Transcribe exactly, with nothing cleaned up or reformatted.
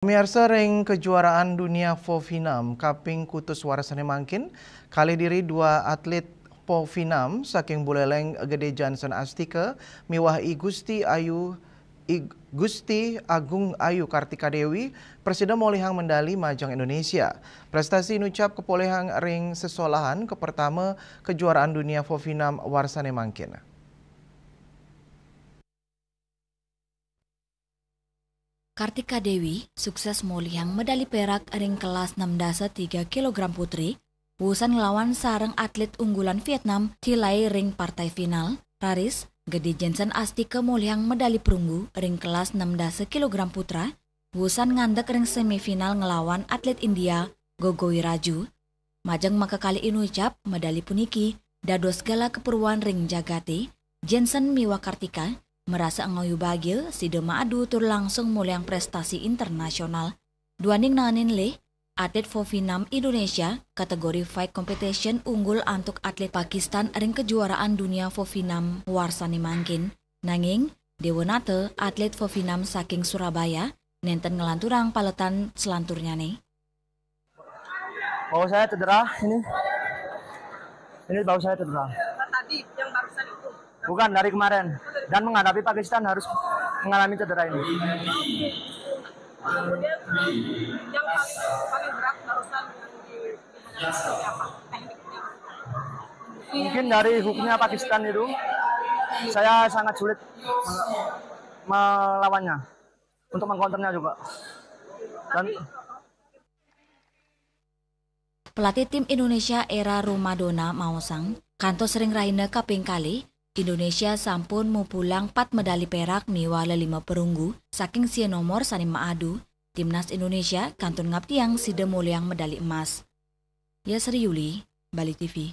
Pamiarsa, ring kejuaraan dunia Fofinam kaping kutus warsané mangkin, kalih diri dua atlet Fofinam saking Buleleng Gede Jansen Astika miwah I Gusti Ayu I Gusti Agung Ayu Kartika Dewi prasida molihang medali majeng Indonesia. Prestasi inucap kapolihang ring sesolahan kapertama kejuaraan dunia Fofinam warsané mangkin. Kartika Dewi sukses molihang medali perak ring kelas enam dasa tiga kilogram putri, wusan nglawan sareng atlet unggulan Vietnam Thi Lai ring partai final. Raris, Gede Jansen Astika molihang medali perunggu ring kelas enam dasa kilogram putra, wusan ngandhek ring semifinal nglawan atlet India Gogoi Raju. Majeng makakalih inucap, medali puniki dados gala kaperwan ring jagaté. Jansen miwah Kartika marasa angayu bagia sida maadu tur langsung molihang prestasi internasional. Duaning naenin lih, atlet Fofinam Indonesia kategori fight competition unggul antuk atlet Pakistan ring kejuaraan dunia Fofinam warsané mangkin. Nanging, Dewanata, atlet Fofinam saking Surabaya, nénten nglanturang paletan selanturnyané. Bahu saya cedera ini. Ini bahu saya cedera. Tadi yang barusan itu. Bukan, dari kemarin. Dan menghadapi Pakistan harus mengalami cedera ini. Kemudian yang paling paling berat barusan yang di dihadapi seperti apa tekniknya? Mungkin dari hooknya Pakistan itu, saya sangat sulit melawannya, untuk mengkonternya juga. Dan Pelatih tim Indonesia Era Rumadona maosang, kantos ring rahina kaping kalih, Indonesia sampun mupulang pat medali perak miwah lelima perunggu saking sia nomor sané maadu. Timnas Indonesia kantun ngabdiang sida molihang medali emas. Yasri Yuli, Bali T V.